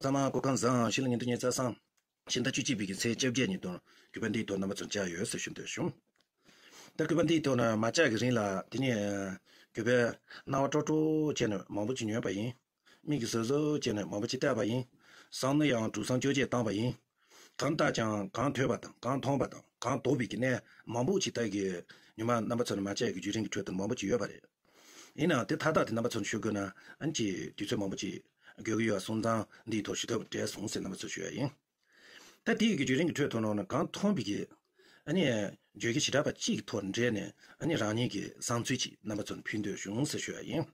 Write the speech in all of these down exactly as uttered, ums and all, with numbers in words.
ཚང་མ་སྐུ་ཁམས་བཟང་། ཕྱི་ལོ་ཉིས་སྟོང་ཉི་ཤུ་རྩ་གསུམ་ཕྱི་ཟླ་བཅུ་གཅིག་པའི་གི་ཚེས་བཅོ་བརྒྱད་ཉིན་དུ་གུས་པ་འདིའི་ཐོག་རྣམ་པ་ཚོར་མཇལ་ཡོད་ཟེར་ཞུ་འདོད་བྱུང་། ད་གུས་པ་འདིའི་ཐོག་ན་མ་མཇལ་གི་རིང་ལ་དེ་ནས་གུས་པས་རྣ་བ་ཀྲོག་ཀྲོག་བྱས་ནས་མང་པོ་ཅིག་ཉོས་པ་ཡིན། མིག་གིས་ཟུར་ཟུར་བྱས་ནས་མང་པོ་ཅིག་བལྟས་པ་ཡིན། བསམ་བློ་ཡང་དྲུག་སང་བཅོ་བརྒྱད་བཏང་བ་ཡིན། གང་ལྟར་ཀྱང་གང་ཐོས་པ་དང་གང་མཐོང་བ་དང་གང་དོགས་པའི་གི་གནས་མང་པོ་ཅིག་ད་གི་ཉི་མ་རྣམ་པ་ཚོ་ནས་མ་བཅད་ཀྱི་བརྒྱུད་རིམ་གྱི་ཁྲོད་དུ་མང་པོ་ཅིག་ཡོད་པ་རེད། ཡིན་ནའང་དེ་མཐའ་དག་དེ་རྣམ་པ་ཚོ་ནས་ཞུ་དགོས་ན་ཨ་ནི་ཅིག་དུས་ཚོད་མང་པོ་ཅིག་དགོས་ཀྱི་ཡོད་སོང་ཙང་འདིའི་ཐོག་ཞུ་ཐབས་བྲལ་སོང་ཟེར་རྣམ་པ་ཚོ་ཞུ་ཡ་ཡིན། ད་དེ་ཡི་གི་བརྒྱུད་རིམ་གྱི་ཁྲོད་དུ་ནང་ན་གང་མཐོང་པའི་གི་ཨ་ནི་བརྗོད་གཞི་བྱེ་བྲག་པ་གཅིག་གི་ཐོག་འབྲེལ་ནས་ཨ་ནི་རང་ཉིད་ཀྱི་བསམ་ཚུལ་ཅིག་རྣམ་པ་ཚོ་ནས་ཕུལ་འདོད་བྱུང་ཟེར་ཞུ་ཡ་ཡིན།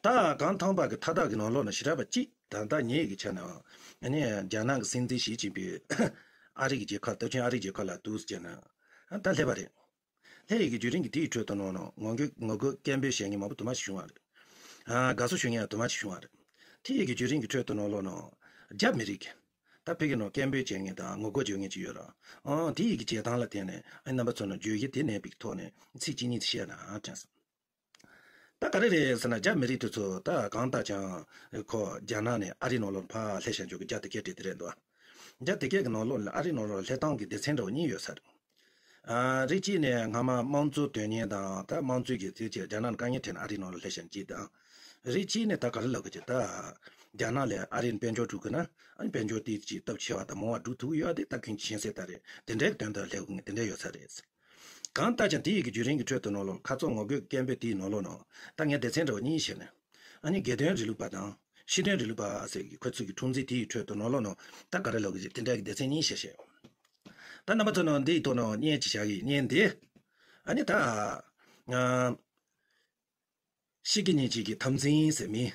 ད་གང་ཐང་པ་གི་མཐའ་དག་གི་ནང་ལོགས་ན་ཞེ་དྲག་པ་གཅིག་ད་ལྟ་ངེད་ཀྱི་ཆ་ནས་ཨ་ནི་རྒྱ་ནག་གི་སྲིད་འཛིན་ཞི་ཅིན་ཕིང་ཨ་རི་གི་རྒྱལ་ཁབ་སྟོབས་ཆེན་ཨ་རི་རྒྱལ་ཁབ་ལ་འདུག་ཟེར་ན་ད་སླེབས་པ་རེད། སླེབས་ཡས་ཀྱི་བརྒྱུད་རིམ་གྱི་དེའི་ཁྲོད་དུ་ནང་ན་ངོ་རྒོལ་ངོ་རྒོལ་སྐད་འབོད་བྱེད་མཁན་མང་པོ་དུ་མ་ཞིག་བྱུང་བ་རེད། ཨ་དགའ་བསུ་ཞུ་མཁན་ཡང་དུ་མ་ཞིག་བྱུང་བ་རེད། དེ་ཡས་ཀྱི་བརྒྱུད་རིམ་གྱི་ཁྲོད་དུ་ནང་ལོགས་ན་རྒྱ་མི་རིགས་ད་ཕ་གི་ནང་སྐད་འབོད་བྱེད་མཁན་དང་ངོ་རྒོལ་བྱེད་མཁན་ཅིག་ཡོད་ར། ཨང་དེ་ཡས་ཀྱི་བྱེད་སྟངས་ལ་བརྟེན་ནས་ཨ་རྣམ་པ་ཚོ་ནང་བརྗོད་གཞི་དེ་གནས་པའི་ཐོག་ནས་ཚིག་གཅིག་གཉིས་ཤེས་ན་དྲན་སོང་། ད་ག་རེ་རེད་ཟེར་ན་རྒྱ་མི་རིགས་དེ་ཚོ་ད་གང་ལྟར་ཀྱང་ཁོ་རྒྱ་ནག་ནས་ཨ་རི་ནང་ལོགས་ཕར་སླེབས་བཞག་འཇོག་གི་རྒྱ་དེ་སྐད་བྲིས་དེ་རེད་འདུག་རྒྱ་དེ་སྐད་ཀྱི་ནང་ལོགས་ལ་ཨ་རི་ནང་ལོགས་སླེབས་སྟངས་ཀྱི་སྡེ་ཚན་འདྲ་བོ་གཉིས་ཡོད་ས་རེད། ཨ་རིགས་གཅིག་ནས་སྔ་མ་དམངས་གཙོ་དོན་གཉེར་དང་ད་དམངས་གཙོའི་གི་དེ་ཅེས་རྒྱ་ནག་ནས་དཀའ་ངལ་འཕྲད་ནས་ཨ་རི་ནང་ལ་སླེབས་བཞག་གཅིག་དང་། རིགས་གཅིག་ནས་ད་ག་རེ་ལབ་གི་ཅིག་ད་རྒྱ་ནག་ལས་ཨ་རི་ནས་དཔལ་འབྱོར་སྒྲུབ་དགོས་ན་ཨ་ནི་དཔལ་འབྱོར་དེ་ཅིག་སྟོབས་ཆེ་བ་དང་མང་བ་སྒྲུབ་ཐུབ་ཀྱི་ཡོད་དེ་ད་ཀུན་གྱིས་མཁྱེན་གསལ་ལྟར་རེད། དེ་འདྲའི་གི་དོན་དག་སླེབས་དགོས་ངེས་དེ་འདྲ་ཡོད་ས་རེད། གང་ལྟར་ཀྱང་དེ་ཡི་གི་བརྒྱུད་རིམ་གྱི་ཁྲོད་དུ་ནང་ལོགས་ཁ་ཚོན་ངོ་རྒོལ་སྐད་འབོད་དེའི་ནང་ལོགས་ནང་ད་ངས་སྡེ་ཚན་འདྲ་བོ་གཉིས་བཤད་ནས། ཨ་ནི་དགེ་ལྡན་རིང་ལུགས་པ་དང་སྤྱི་མཐུན་རིང་ལུགས་པ་ཟེར་གྱི་ཁོ་ཚོ་གི་འཁྲུག་འཛིང་དེ་ཡི་ཁྲོད་དུ་ནང་ལོགས་ནང་ད་ག་རེ་ལབ་གི་ཅིག་དེ་འདྲ་གི་སྡེ་ཚན་གཉིས་བཤད་བཤད་ཡོད། ད་རྣམ་པ་ཚོ་ནང་འདི་ཡི་ཐོག་ནང་བརྙན་ཅིག་བཞག་གི་བརྙན་འདི། ཨ་ནི་ད། ང་། ཤི་ཀི་ཉིན་གཅིག་གི་འཐབ་འཛིང་ཟེར་མི།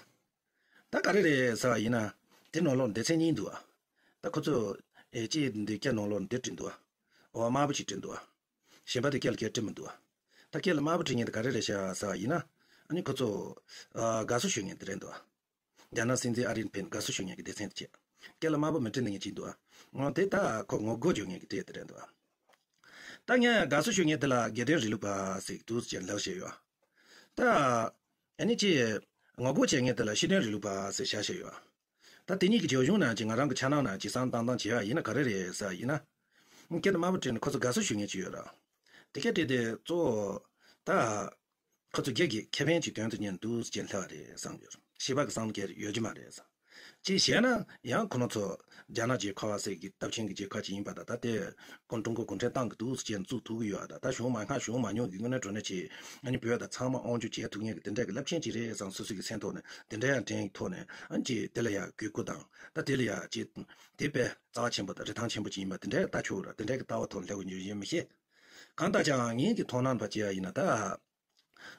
ད་ག་རེ་རེད་ཟེར་བ་ཡིན་ན། དེ་ནང་ལོགས་སྡེ་ཚན་གཉིས་འདུག་ཨ། ད་ཁོ་ཚོ། ཨེ་ཅི་འདི་སྐད་ནང་ལོགས་འདི་བྲིས་འདུག་ཨ། འོ་དམར་པོ་ཅིག་བྲིས་འདུག་ཨ། གཞན་པ་དེ་སྐད་ལ་སྐད་བྲིས་མི་འདུག་ཨ། ད་སྐད་ལ་དམར་པོ་བྲིས་མཁན་དེ་ག་རེ་རེད་ཤག་ཟེར་བ་ཡིན་ན། ཨ་ནི་ཁོ་ཚོ། ཨ་དགའ་བསུ་ཞུ་མཁན་དེ་རེད་འདུག་ཨ། རྒྱ་ནག་སྲིད་འཛིན་ཨ་རིར་ཕེབས་དགའ་བསུ་ཞུ་མཁན་གྱི་སྡེ་ཚན་དེ་བྱས། སྐད་ལ་དམར་པོ་མི་བྲིས་ནི་ངེས་ཅིག་འདུག་ཨ། འོ་དེ་ད་ཁོ་ངོ་རྒོལ་བྱེད་མཁན་གྱི་སྐད་དེ་རེད་འདུག་ཨ། ད་ངས་དགའ་བསུ་ཞུ་མཁན་དེ་ལ་དགེ་ལྡན་རིང་ལུགས་པ་ཟེར་འདུག་ཅེས་ལབ་བཤད་ཡོད། ད། ཨ་ནི་ཅི། ངོ་རྒོལ་བྱེད་མཁན་དེ་ལ་སྤྱི་མཐུན་རིང་ལུགས་པ་ཟེར་བྱ་བཤད་ཡོད། ད་དེ་གཉིས་ཀྱི་རྒྱབ་ལྗོངས་ན་ཅི་ང་རང་གི་འཆར་སྣང་ན་ཅི་བསམ་བཏང་བཏང་བྱེད་ཡ་ཡིན་ན་ག་རེ་རེད་ཟེར་ཡིན་ན། སྐད་དུ་དམར་པོ་བྲིས་ནས་ཁོ་ཚོ་དགའ་བསུ་ཞུ་མཁན་ཅིག་ཡོད་ར། དེ་སྐད་བྲིས་ཏེ་གཙོ་བོ། ད། ཁོ་ཚོ་སྒེར་གྱི་ཁེ་ཕན་གྱི་དོན་དུ་ཉན་འདུག་ཅེས་ལྷག་རེད་བསམ་ཡོད། ཤེས་པ་གི་བསམ་སྐྱེར་ཡོད་ཀྱི་མ་རེད་བསམ། ཅེས་བཤད་ན་ཡང་ཁོ་ན་ཚོ་རྒྱ་ནག་རྒྱལ་ཁབ་ཟེར་གྱི་སྟབས་ཆེན་གྱི་རྒྱལ་ཁབ་ཅིག་ཡིན་པ་དང་ད་ལྟའི་ཀོང་ཀྲུང་གོ་གུང་ཁྲན་ཏང་གི་འདུག་ཅེས་བཙུགས་ཐུབ་ཀྱི་ཡོད་ད། ད་གཞུང་མ་སྔ་གཞུང་མ་ཉུང་གི་དངོས་གནས་དྲང་གནས་ཆེ་ཨ་ནི་བོད་དང་ཚང་མ་དབང་སྒྱུར་བྱེད་ཐུབ་མཁན་གྱི་དེ་འདྲ་གི་རླབས་ཆེན་ཅིག་རེད་བསམ་སོ་སོ་གི་སེམས་ཐོག་ནས་དེ་འདྲ་ཡང་དྲན་ཐོག་ནས་ཨ་ནི་ཅེས་དེ་ལ་ཡང་གུས་བཀུར་དང་ད་དེ་ལ་ཡང་ཅེས་དེ་དཔེ་རྩ་བ་ཆེན་པོ་དང་རིན་ཐང་ཆེན་པོ་ཅིག་ཡིན་པ་དེ་འདྲ་ལྟ་ཆོག་ར། དེ་འདྲ་གི་ལྟ་བ་ཐོག་ནས་སླེབས་ཡོད་མི་ཤེས། གང་ལྟར་ཀྱང་ངེད་ཀྱི་མཐོང་སྣང་པ་ཅི་ཡ་ཡིན་ན་ད།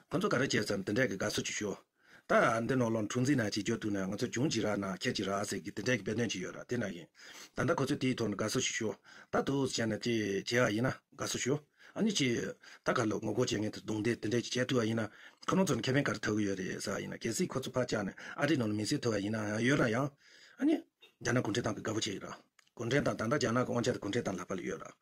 ཁོ་ཚོ་ག་རེ་བྱས་ཙམ་དེ་འདྲས་ཀྱི་དགའ་བསུ་ཅིག་ཞུ། ད་འདི་ནང་ལོགས་འཁྲུག་འཛིང་ན་ཅིག་བརྗོད་ཐུབ་ན་ང་ཚོ་གྱོང་ཅིག་རག་ན་ཁྱད་ཅིག་རག་ཟེར་གྱི་དེ་འདྲས་ཀྱི་དཔེ་དོན་ཅིག་ཡོད་ར། དེ་ན་ཡིན། ད་ལྟ་ཁོ་ཚོས་དེའི་ཐོག་ནས་དགའ་བསུ་ཞིག་ཞུ། ད་འདུག་བྱས་ན་ཅིག་བྱས་པ་ཡིན་ན་དགའ་བསུ་ཞུ། ཨ་ནི་ཅིག་ད་ག་ལོ་ངོ་རྒོལ་བྱེད་མཁན་དེ་རྡུང་རྡེག་དེ་འདྲས་ཅིག་བྱས་ཐུབ་པ་ཡིན་ན་ཁོ་རང་ཚོ་ནས་ཁེ་ཕན་ག་རེ་ཐོབ་ཀྱི་ཡོད་རེད་ཟེར་བ་ཡིན་ན། གལ་སྲིད་ཁོ་ཚོ་ཕར་བཅག་ནས་ཨ་རི་ནང་ལ་མི་སེར་ཐོབ་པ་ཡིན་ན་ཡང་ཡོད་ར་ཡང་། ཨ་ནི། རྒྱ་ནག་གུང་ཁྲན་ཏང་གི་དགའ་པོ་བྱེད་ཀྱི་ར། གུང་ཁྲན་ཏང་ད་ལྟ་རྒྱ་ནག་གི་དབང་ཆ་དེ་གུང་ཁྲན་ཏང་ལག་པ་ལ་ཡོད་ར།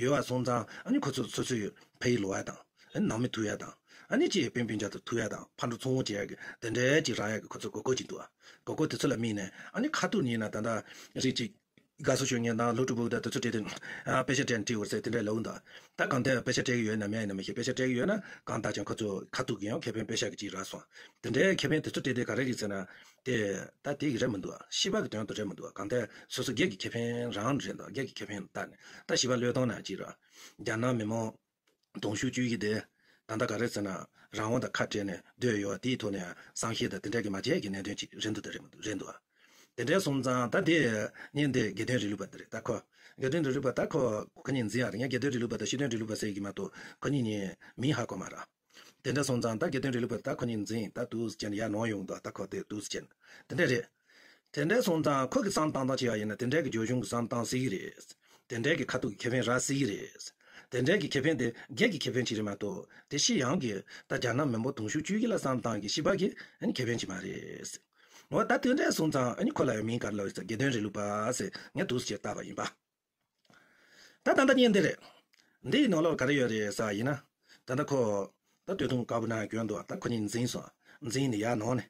ཡོད་པ་སོང་ཙང་ཨ་ནི་ཁོ་ཚོ་སོ་སོའི་ཕ་ཡུལ་ལོག་ཡ་དང་། ཨ་ནི་ནང་མི་ཐུག་ཡ་དང་། ཨ་ནི་ཅིག་སྤུན་སྤུན་ཆ་ཚོ་ཐུག་ཡ་དང་ཕར་འགྲོ་ཚུར་འོང་བྱེད་ཡ་གི་དེ་འདྲའི་ཅིག་རག་ཡ་གི་ཁོ་ཚོ་དགོས་མཁོ་ཅིག་འདུག་ཨ། དགོས་མཁོ་དེ་ཚོ་ལ་དམིགས་ནས་ཨ་ནི་ཁ་ཐུག་ནས་ཡིན་ན་ད་ལྟ་རིགས་ཅིག་དགའ་བསུ་ཞུ་མཁན་དང་སློབ་ཕྲུག་བུ་དང་དེ་ཚོ་བྲིས་ཏེ་ཨ་དཔེ་ཆ་སྤྲད་འབྲི་བར་ཟེར་དེ་འདྲའི་ལབ་འདུག་ད་གང་ལྟར་དཔེ་ཆ་སྤྲད་ཀྱི་ཡོད་ནམ་ཡང་ཡིན་ནམ་མི་ཤེས། དཔེ་ཆ་སྤྲད་ཀྱི་ཡོད་ན་གང་ལྟར་ཀྱང་ཁོ་ཚོ་ཁ་ཐུག་གི་ཡང་ཁེ་ཕན་དཔེ་ཆ་གི་ཅིག་རག་སོང་། དེ་འདྲའི་ཁེ་ཕན་དེ་ཚོ་སྤྲད་དེ་ག་རེ་རེད་ཟེར་ན། དེ་ད་དེ་གི་རེད་མི་འདུག་ཨ། ཤེས་པ་གི་དོན་དུ་རེད་མི་འདུག་ཨ། གང་ལྟར་སོ་སོ་སྒེར་གྱི་ཁེ་ཕན་རང་རེད་འདུག་སྒེར་གྱི་ཁེ་ཕན་ལ་བལྟས་ནས་ད་ཤེས་པ་བློས་གཏོང་ན་ཅིག་ར། རྒྱ་ནག་མི་མང་གདུང་ཤུགས་བཅུག་གི་དེ། ད་ལྟ་ག་རེ་ཟེར་ན་རང་དབང་དང་ཁ་བྲལ་ནས་སྡོད་ཡོད་པ་དེའི་ཐོག་ནས་བསམ་ཤེས་དང་དེ་འདྲ་གི་མ་བྱས་ཀྱི་གནད་དོན་ཅིག་རེད་འདུག་ད་རེད་མི་འདུག་རེད་འདུག་ཨ། དེ་འདྲ་སོང་ཙང་ད་དེ་བརྙན་དེ་དགེ་ལྡན་རིང་ལུགས་པ་དེ་རེད། ད་ཁོ་དགེ་ལྡན་རིང་ལུགས་པ་ད་ཁོ་ཁོ་གཉིས་འཛིན་ཡ་རེད། ངས་དགེ་ལྡན་རིང་ལུགས་པ་དང་སྤྱི་མཐུན་རིང་ལུགས་པ་ཟེར་གྱི་མ་གཏོགས་ཁོ་གཉིས་ནི་མིང་ཧ་གོ་མ་ར། དེ་འདྲ་སོང་ཙང་ད་དགེ་ལྡན་རིང་ལུགས་པ་ད་ཁོ་གཉིས་འཛིན་ད་འདུག་སེ་བྱས་ནས་ཡར་ནང་ཡོང་འདུག་ད་ཁོ་དེ་འདུག་སེ་བྱས་ནས་དེ་འདྲ་རེད། དེ་འདྲ་སོང་ཙང་ཁོ་གི་བསམ་བཏང་སྟངས་ཅིག་ཡང་ཡིན་ན་དེ་འདྲ་གི་རྒྱབ་ལྗོངས་ཀྱི་བསམ་བཏང་སྲིད་ཀྱི་རེད། དེ་འདྲ་གི་ཁ་ཐུག་གི་ཁེ་ཕན་རག་སྲིད་ཀྱི་རེད། དེ་འདྲ་གི་ཁེ་ཕན་དེ་སྒེར་གྱི་ཁེ་ཕན་ཅིག་རེད་མ་གཏོགས་དེ་ཕྱི་ཡོངས་ཀྱི་ད་རྒྱ་ནག་མི་འབོར་དུང་ཕྱུར་བཅུ་གཅིག་ལ་བསམ་བཏང་གི་ཤེས་པ་གི་ཨ་ནི་ཁེ་ཕན་ཅིག་མ་རེད། འོ་ད་དེ་འདྲ་སོང་ཙང་ཨ་ནི་ཁོ་ལ་ཡང་མིང་ག་རེ་ལབ་ཡོད་ཟེར་དགེ་ལྡན་རིང་ལུགས་པ་ཟེར་ངས་འདུག་སེ་བྱས་བཏགས་པ་ཡིན་པ། ད་ད་ལྟ་བརྙན་འདི་རེད། འདི་ཡི་ནང་ལོགས་ག་རེ་ཡོད་རེད་ཟེར་བ་ཡིན་ན། ད་ལྟ་ཁོ། ད་སྟོད་ཐུང་དཀར་པོ་ནང་གྱོན་འདུག་ད་ཁོ་གཉིས་འཛིང་སོང་། འཛིང་ནས་ཡར་ནང་ནས།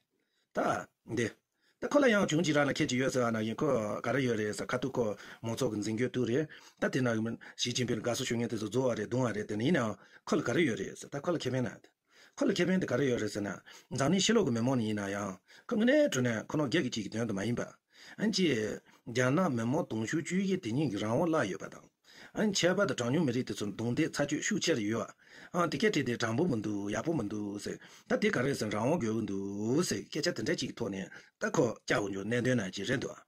ད། འདི། ད་ ད་ཁོ་ལ་ཡང་བྱུང་ཅིག་ར་ལ་ཁྱད་ཅིག་ཡོད་ཟེར་བ་ན་ཡིན། ཁོ་ག་རེ་ཡོད་རེད་ཟེར། ཁ་ཐུག་ཁོ་མང་ཚོགས་ཀྱི་འཛིན་སྐྱོང་ཐུག་རེད། ད་དེ་ན་ཞི་ཅིན་ཕིང་ལ་དགའ་བསུ་ཞུ་མཁན་དེ་ཚོ་རྫོགས་བ་རེད། རྡུང་བ་རེད། དེ་ནི་ཡིན་ནའང་ཁོ་ལ་ག་རེ་ཡོད་རེད་ཟེར། ད་ཁོ་ལ་ཁེ་ཕན་ན། ཁོ་ལ་ཁེ་ཕན་དེ་ག་རེ་ཡོད་རེད་ཟེར་ན། འཛམ་གླིང་ཕྱི་ལོགས་ཀྱི་མི་མང་ནི་ཡིན་ན་ཡང་ཁོ་དངོས་གནས་དྲང་གནས་ཁོ་རང་སྒེར་གྱི་གཅིག་གི་དོན་དུ་མ་ཡིན་པ། ཨ་ནི་ཅི། རྒྱ་ནག་མི་མང་དུང་ཕྱུར་བཅུ་བཞི་དེ་ཉིད་ཀྱི་རང་དབང་བརླག་ཡོད་པ་དང་། ཨ་ནི་ཁྱད་པར་དུ་གྲངས་ཉུང་མི་རིགས་དེ་ཚོར་རྡུང་རྡེག་ཚ་གྱོད་ཤུགས་ཆེར་ཡོད་པ། ཨ་དེ་སྐད་བྲིས་ཏེ་དྲང་པོ་མི་འདུག་ཡག་པོ་མི་འདུག་ཟེར། ད་དེ་ག་རེ་ཟེར་རང་དབང་དགོས་ཀྱི་འདུག་ཟེར་སྐད་ཆ་དེ་འདྲ་ཅིག་གི་ཐོག་ནས་ད་ཁོ་བསྐྱར་དུ་འགྱུར་གནད་དོན་ནང་ཅིག་རེད་འདུག་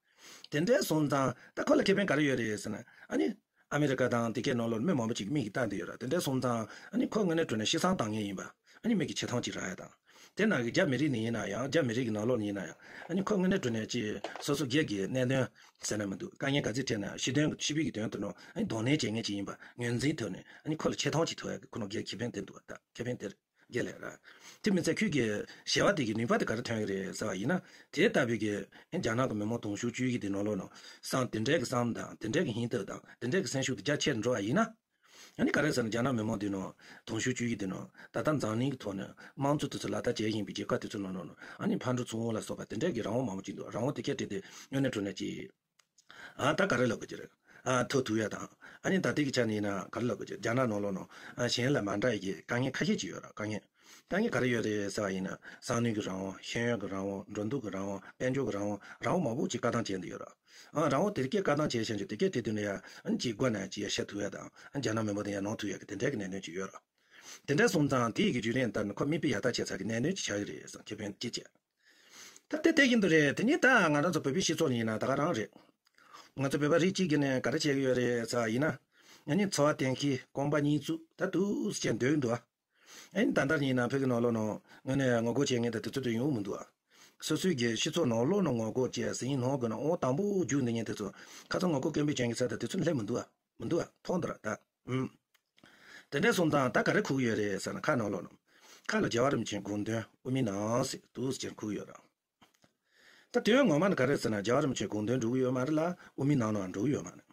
དེ་འདྲ་སོང་ཙང་ད་ཁོ་ལ་ཁེ་ཕན་ག་རེ་ཡོད་རེད་ཟེར་ན། ཨ་ནི། ཨ་མི་རི་ཀ་དང་དེ་གའི་ནང་ལོགས་མི་མང་པོ་ཅིག་མིག་གིས་ལྟ་འདི་ཡོད་ར། དེ་འདྲ་སོང་ཙང་ཨ་ནི་ཁོ་དངོས་གནས་དྲང་གནས་ཤི་གསོན་བཏང་མཁན་ཡིན་པ། ཨ་ནི་མིག་གིས་བྱེད་སྟངས་ཅིག་རག་ཡ་དང་། དེ་ནང་གི་རྒྱ་མི་རིགས་ནས་ཡིན་ན་ཡང་རྒྱ་མི་རིགས་ཀྱི་ནང་ལོགས་ནས་ཡིན་ན་ཡང་ཨ་ནི་ཁོ་དངོས་གནས་དྲང་གནས་ཅིག་སོ་སོ་སྒེར་གྱི་གནད་དོན་ཟེར་ན་མི་འདུག་དཀའ་ངལ་ག་ཚོད་འཕྲད་ན་ཕྱི་དོན་ཕྱི་པའི་གི་དོན་དུ་ནོ་ཨ་ནི་གདོང་ལེན་བྱེད་མཁན་ཅིག་ཡིན་པ་ངོས་འཛིན་ཐོག་ནས་ཨ་ནི་ཁོ་ལ་ཆེ་མཐོང་ཅིག་ཐོབ་ཡ་གི་ཁོ་ནོ་སྒེར་ཁེ་ཕན་དེ་འདུག་ད་ཁེ་ཕན་དེ་རེད། རྒྱལ་ལ་ར། དེ་མི་ཚད་ཁོས་ཀྱི་ཞི་བ་དེ་གི་ནུས་པ་དེ་ག་རེ་ཐོན་གི་རེད་ཟེར་བ་ཡིན་ན། དེ་ལྟ་བུའི་གི་ཨེ་རྒྱ་ནག་གི་མི་མང་དུང་ཕྱུར་བཅུ་ཡི་གི་དེ་ནང་ལོགས་ནང་བསམ་དེ་འདྲའི་གི་བསམ་དང་དེ་འདྲའི་གི་ཧིང་སྟོབས་དང་དེ་འདྲའི་གི་སེམས་ཤུགས་དེ་རྒྱ་ཆེར་འགྲོ་བ་ཡིན་ན། ཨ་ནི་ག་རེ་ཟེར་ན་རྒྱ་ནག་མི་མང་དེ་ནང་དུང་ཕྱུར་བཅུ་ཡི་དེ་ནང་ད་ལྟ་འཛམ་གླིང་གི་ཐོག་ནས་དམངས་གཙོ་དེ་ཚོ་ལག་བསྟར་བྱེད་བཞིན་པའི་རྒྱལ་ཁབ་དེ་ཚོ་ནང་ལོགས་ནང་ཨ་ནི་ཕར་འགྲོ་ཚུར་འོང་ལ་སོགས་པ་དེ་འདྲའི་གི་རང་དབང་མང་པོ་ཅིག་འདུག་རང་དབང་དེ་གས་བྲིས་ཏེ་དངོས་གནས་དྲང་གནས་ཅིག་ཨ་ད་ག་རེ་ལབ་དགོས་ཀྱི་རེད། ཨ་ཐོབ་ཐུབ་ཡ་དང་། ཨ་ནི་ད་ལྟའི་གི་ཆ་ནས་ཡིན་ན་ག་རེ་ལབ་དགོས་ཀྱི་རྒྱ་ནག་ནང་ལོགས་ནང་ཨ་གཞན་ལ་མ་འདྲ་ཡི་གི་དཀའ་ངལ་ཁ་ཤས་ཅིག་ཡོད་ར། དཀའ་ངལ་དཀའ་ངལ་ག་རེ་ཡོད་རེད་ཟེར་བ་ཡིན་ན་བསམ་བློའི་གི་རང་དབང་། ཤེས་ཡོན་གི་རང་དབང་། འགྲོ་འདུག་གི་རང་དབང་། དཔལ་འབྱོར་གི་རང་དབང་། རང་དབང་མང་པོ་ཅིག་བཀག་སྡོམ་བྱས་འདུག་ཡོད་ར། ཨ་རང་དབང་དེ་གས་བཀག་སྡོམ་བྱས་བཞིན་དུ་དེ་གས་དེ་དུས་ནས་ཡ་ཨ་ནི་ཅིག་སྒོ་ནས་ཅིག་ཡ་བཤད་ཐུབ་ཡ་དང་ཨ་རྒྱ་ནག་མི་མང་དེ་ཡ་ནོར་ཐུབ་ཡ་གི་དེ་འདྲའི་གི་གནད་དོན་ཅིག་ཡོད་ར། དེ་འདྲ་སོང་ཙང་དེ་ཡི་གི་རྒྱུ་ལན་ལྟར་ན་ཁོ་མིག་དཔེ་ཡག་ཐག་ཆོད་ས་གི་གནད་དོན་ཅིག་ཆགས་ཀྱི་རེད་བསམ། ཁེ་ཕན་ཅི་བྱས། ད་དེ་དེ་བཞིན་དུ་རེད། དེ་ནི་ད་ང་རང་ཚོ་བོད་པའི་སྤྱི་ཚོགས་ནས་ཡིན་ན་ད་ག་རང་རེད། ང་ཚོ་བོད་པ་རིགས་གཅིག་གིས་ནས་ག་རེ་བྱེད་ཀྱི་ཡོད་རེད་ཟེར་བ་ཡིན་ན། ང་ནི་འཚོ་བ་གཏན་འཁེལ་རྐང་པ་གཉིས་བཙུགས་ད་འདུག་སེ་བྱས་སྡོད་ཀྱི་འདུག་ཨ། ཨ་ནི་ད་ལྟ་ཡིན་ན་བོད་ཀྱི་ནང་ལོགས་ནང་ངོས་ནས་ངོ་རྒོལ་བྱེད་མཁན་དེ་དེ་ཚོ་དེ་ཡོང་མི་འདུག་ཨ། སོ་སོའི་གི་སྤྱི་ཚོགས་ནང་ལོགས་ནང་ངོ་རྒོལ་བྱས་ཟིན་ནང་གི་ནང་འོ་དང་པོ་རྒྱུགས་འདི་ཉིན་དེ་ཚོ་ཁ་ཚ་ངོ་རྒོལ་སྐད་འབོད་བྱེད་མཁན་ས་དེ་དེ་ཚོ་སླེབས་མི་འདུག་ཨ། མི་འདུག་ཨ། མཐོང་འདུག་ར་ད། ཨུམ། དེ་འདྲ་སོང་ཙང་ད་ག་རེ་ཁུག་ཡོད་རེད་ཟེར་ན་ཁ་ནང་ལོགས་ནང་། ཁ་ལ་རྒྱལ་བ་རིན་པོ་ཆེའི་དགོངས་དོན་དབུ་མའི་ནང་ཟེར་འདུག་སེ་ཁུག་ཡོད་ར། ད་དོན་ངོ་མ་ནི་ག་རེ་ཟེར་ན་རྒྱལ་བ་རིན་པོ་ཆེའི་དགོངས་དོན་འགྲོ་གི་ཡོད་མ་རེད་ལ་དབུ་མའི་ནང་ནང་འགྲོ་གི་ཡོད་མ་རེད།